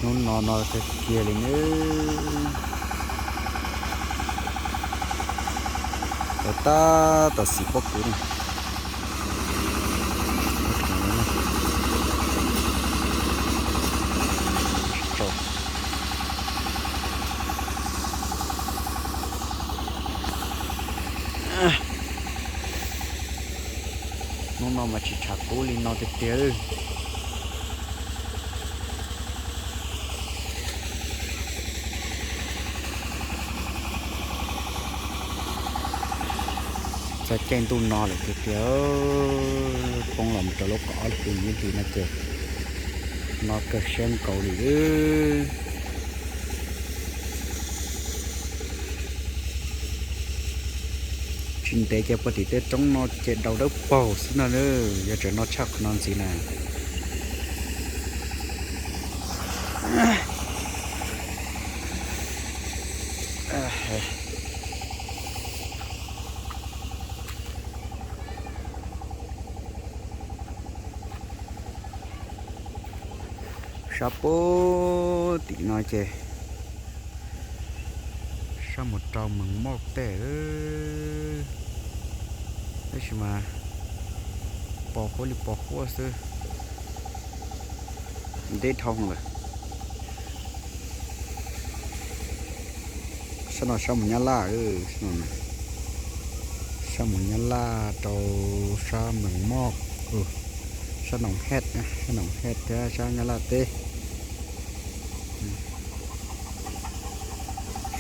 Hnub no no kiag kiag li nawb. Tau tab tom xim pob kws na. Hnub no mas tsis tshav kub li no tiag tiag. Txog caij ntuj no lawm tiag tiag, poob los mus rau lub kaum ob lub hlis ib hlis no ces no kawg siab nkaus li. Tsis ntev ces puag tim tej roob no ces daus dawb paug xwb no, yog tseem no tshaj qhov no ntxiv na. Sab puag tim no ces sab mus rau Mees Moj tej, tab sis mas pos huab li pos huab xwb, nteb dhau lawm. Sab no sab mus Nyab Laj, sab mus Nyab Laj rau sab Mees Moj, sab Noom Hej, sab Noom Hej thiab sab Nyab Laj teb.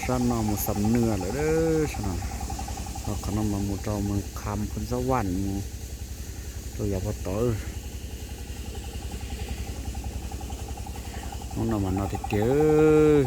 Sab no mus Xam Nwa lawm, sab no. Ho qhov no mas mus rau Mees Kham, Phoos Xab Vam mus rau yav puag tod. Hnub no mas no tiag tiag.